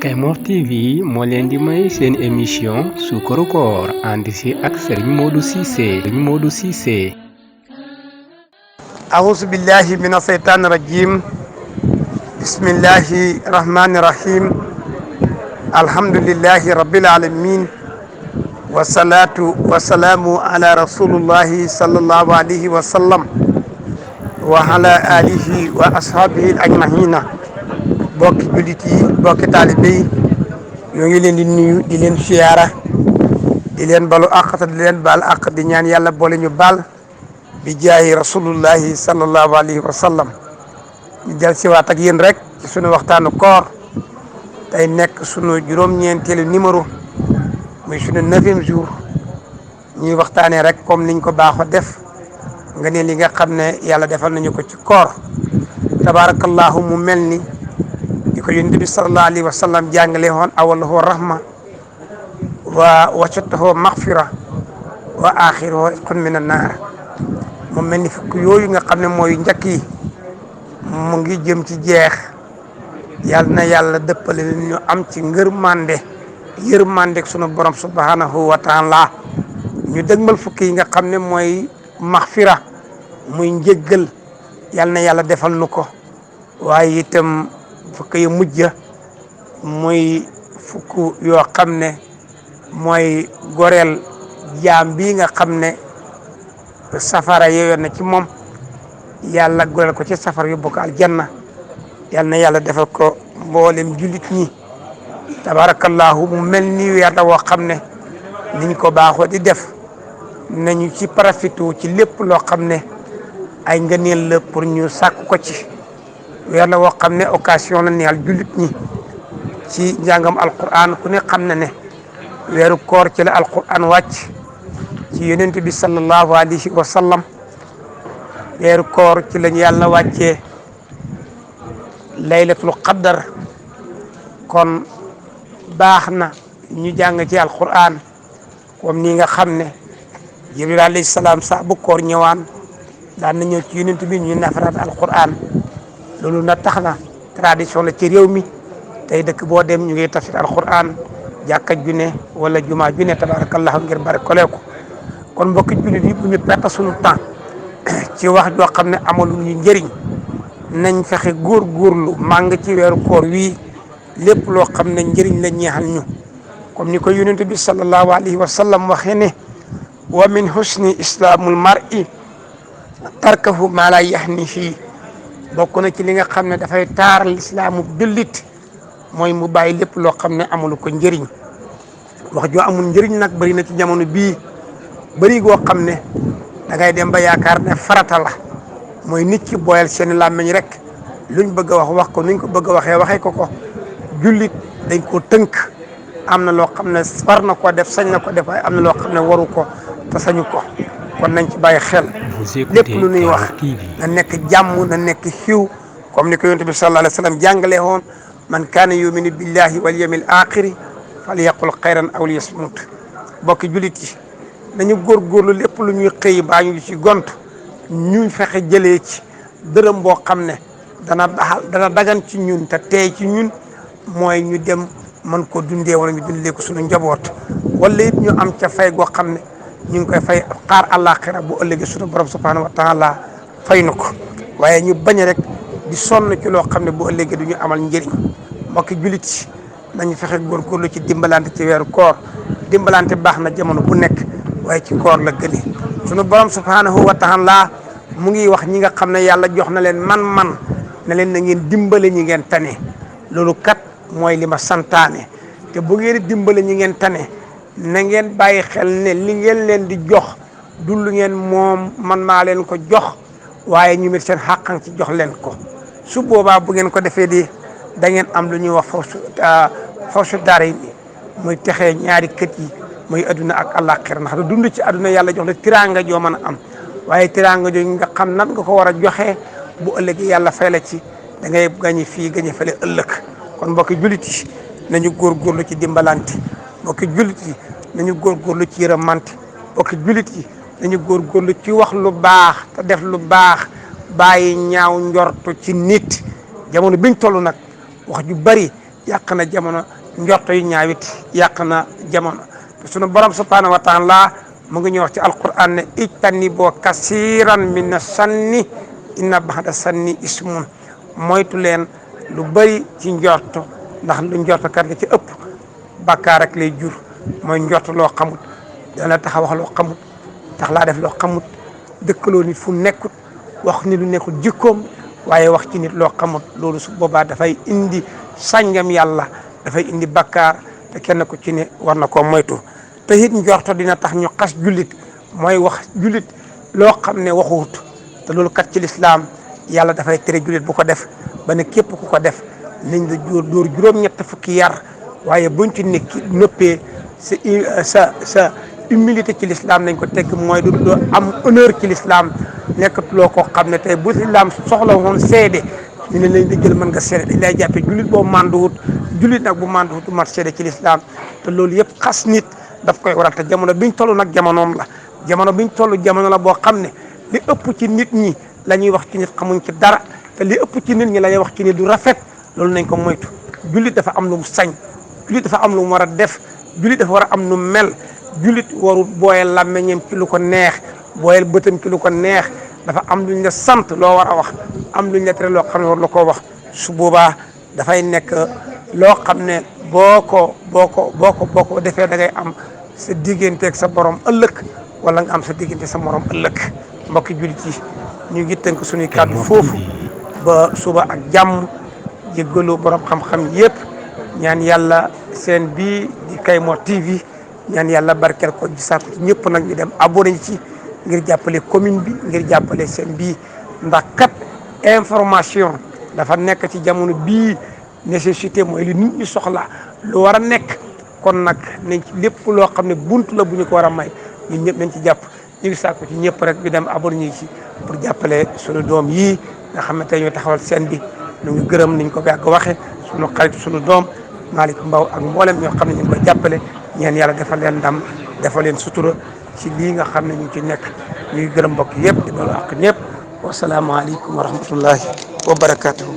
Kaymoor TV moo leen di may seen émission Suukaru Koor ànd si ak Serigne Modou Cissé. أعوذ بالله من الشيطان الرجيم بسم الله الرحمن الرحيم الحمد لله رب العالمين والصلاة والسلام على رسول الله صلى الله عليه وسلم وعلى آله وأصحابه أجمعين bokki jullit yi bokki taalibe yi ñoo ngi leen di nuyu di leen siyaara di leen balu àq te di leen baal àq di ñaan yàlla boole ñu baal bi jaayi rasulullahi sallallahu alayhi wa sallam ñu del siwaat ak yéen rek ci sunu waxtaanu koor tey nekk sunu juróom-ñeenteelu numéro muy sunu 9e jour ñuy waxtaanee rek comme niñ ko baaxoo def nga ne li nga xam ne yàlla defal nañu ko ci koor tabarakallahu mu mel ni di ko yonent bi sallallahu alayhi wa sallam jàngale woon awaluhu rahma wa wasatuhu maghfira wa axiruhu itqun min annaar mu mel ni fukk yooyu nga xam ne mooy njëkk yi mu ngi jëm ci jeex yàlla na yàlla dëppale ñu am ci yërmande sunu borom subhanahu wa taala ñu dëgmal fukk yi nga xam ne mooy maghfira muy njéggal yàlla na yàlla defal nu ko waaye itam fukk yu mujj muy fukk yoo xam ne mooy goreel jaam bii nga xam ne safara yeyoon na ci moom yàlla goreel ko ci safara yóbbu ko aljanna yal na yàlla defal ko mboolem jullit ñi tabarakallahu mu mel ni weer la woo xam ne niñ ko baaxoo di def nañu ci profité ci lépp loo xam ne ay ngëneel la pour ñu sàkk ko ci weer la woo xam ne occasion la neexal jullit ñi ci njàngam alquran ku ne xam na ne weeru koor ci la alquran wàcc ci yonent bi sallallahu alayhi wa sallam weeru koor ci lañu yàlla wàccee laylatul qadar kon baax na ñu jàng ci alquran comme ni nga xam ne jibril alayhi salaam saa bu koor ñëwaan daan na ñëw ci yonent bi ñu nafaraat alquran loolu na tax na tradition la ci réew mi tey dëkk boo dem ñu ngi tafsir alquran jàkka ju ne wala juma ju ne tabarakallahu ngir bari koleeku kon mbokki jullit yi bu ñu perte suñu temps ci wax joo xam ne amalu ñu njëriñ nañ fexe góorgóorlu màng ci weeru koor wii lépp loo xam ne njëriñ la ñeexal ñu comme ni ko yonent bi sallallahu alayhi wa sallam waxee ne wa min husni islamul mar'i tarkahu ma la yahnihi bokk na ci li nga xam ne dafay taaral islaamu jullit mooy mu bàyyi lépp loo xam ne amulu ko njëriñ wax joo amul njëriñ nag bëri na ci jamono bii bëri goo xam ne da ngay dem ba yaakaar ne farata la mooy nit ki booyal seen làmmiñ rek luñ bëgg a wax ko nuñ ko bëgg a waxee ko jullit dañ koo tënk am na loo xam ne war na ko def sañ na ko def waaye am na loo xam ne waru ko te sañu ko kon nañ ci bàyyi xel lépp lu ñuy wax na nekk jàmm na nekk xiw comme ni ko yonent bi sallallahu alayhi wa sallam jàngalee woon man kaana yuminu billahi wal yawmil axiri falyaqul xayran aw liyasmut bokki jullit yi nañu góorgóorlu lépp lu ñuy xëy baa ñu ci gont ñu fexe jëlee ci dërëm boo xam ne dana dagan ci ñun te teey ci ñun mooy ñu dem mën ko dundee wala ñu dundee ko suñu njaboot wala it ñu am ca fay goo xam ne ñu ngi koy fay xaar àllaaxira bu ëllëgee suñu borom subhanahu wa taala fay na ko waaye ñu bañ rek di sonn ci loo xam ne bu ëllëgee du ñu amal njëriñ mbokki jullit yi nañu fexe góorgóorlu ci dimbalante ci weeru koor dimbalante baax na jamono bu nekk waaye ci koor la gënee sunu borom subhanahu wa taala mu ngi wax ñi nga xam ne yàlla jox na leen man ne leen na ngeen dimbale ñi ngeen tane loolu kat mooy li ma santaane te bu ngeen dimbale ñi ngeen tane na ngeen bàyyi xel ne li ngeen leen di jox du lu ngeen moom man maa leen ko jox waaye ñu mit seen xàqan ci jox leen ko su boobaa bu ngeen ko defee di da ngeen am lu ñuy wax fawsu daara yi muy texee ñaari kët yi muy adduna ak àllaaxira ndax du dund ci adduna yàlla jox la tiraanga joo mën a am waaye tiraanga joo nga xam nan nga ko war a joxee bu ëllëgee yàlla fay la ci da ngay gañe fii gañe fële ëllëg kon mbokki jullit yi nañu góorgóorlu ci dimbalante mbokki jullit yi nañu góorgóorlu ci yërëmante mbokki jullit yi nañu góorgóorlu ci wax lu baax te def lu baax bàyyi ñaaw njortu ci nit jamono biñ toll nag wax ju bari yàq na jamono njort yu ñaawit yàq na jamono sunu borom subhanahu wa taala mu ngi ñuy wax ci alquran ne ijtani boo kasiran mina sanni inna baxda sanni ismun moytu leen lu bari ci njort ndax lu njort kat nga ci ëpp bàkkaar rek lay jur mooy njort loo xamut dana tax a wax loo xamut tax laa def loo xamut dëkkaloo nit fu nekkut wax ni lu nekkul jikkoom waaye wax ci nit loo xamut loolu su boobaa dafay indi sàngam yàlla dafay indi bakkaar te kenn ku ci ne war na koo moytu te it njorto dina tax ñu xas jullit mooy wax jullit loo xam ne waxuwut te loolu kat ci lislaam yàlla dafay tere jullit bu ko def ba ne képp ku ko def nañ la dóor juróom-ñett fukki yar waaye buñ ci nekki noppee sa humilité ci l'islam nañ ko tegg mooy du doo am honneur ci l'islam nekkatuloo koo xam ne tey bu l'islam soxla woon seede ñu ne lañ la jël mën nga seede dañ lay jàppee jullit boo manduwut jullit nag bu manduwut du mat seede ci l'islam te loolu yëpp xas nit daf koy waral te jamono biñ toll nag jamonoom la jamono biñ toll jamono la boo xam ne li ëpp ci nit ñi la ñuy wax ci nit xamuñ ci dara te li ëpp ci nit ñi la ñuy wax ci nit du rafet loolu nañ ko moytu jullit dafa am lu mu sañ jullit dafa am lu mu war a def jullit dafa war a am nu mel jullit warul booyal làmmeñam ci lu ko neex booyal bëtam ci lu ko neex dafa am luñ la sant loo war a wax am luñ la tere loo xam ne war la koo wax su boobaa dafay nekk loo xam ne boo ko defee da ngay am sa digganteeg sa borom ëllëg wala nga am sa diggante sa morom ëllëg mbokki jullit yi ñu ngi tënk suñuy kàddu foofu ba suba ak jàmm jéggalu borom xam-xam yëpp ñaan yàlla seen bii di Kaymoor TV ñaan yàlla barkeel ko gisaat ko ci ñëpp nag ñu dem abonné ci ngir jàppale commune bi ngir jàppale seen bii ndax kat information dafa nekk ci jamono bii nécessité mooy li nit ñi soxla lu war a nekk kon nag nañ ci lépp loo xam ne buntu la bu ñu ko war a may ñun ñëpp nañ ci jàpp ñu ngi sàkku ci ñëpp rek ñu dem abonné ci pour jàppale suñu doom yii nga xam ne tey ñoo taxawal seen bi ñu ngi gërëm niñ ko yàgg waxe suñu xarit suñu doom Malick Mbaw ak mboolem ñoo xam ne ñu ngi koy jàppale ñeen yàlla defal leen ndam defal leen sutura ci lii nga xam ne ñu ngi ci nekk ñu ngi gërëm mbokk yëpp di balu ak ñëpp wasalaamaaleykum wa rahmatullahi wa barakatuhu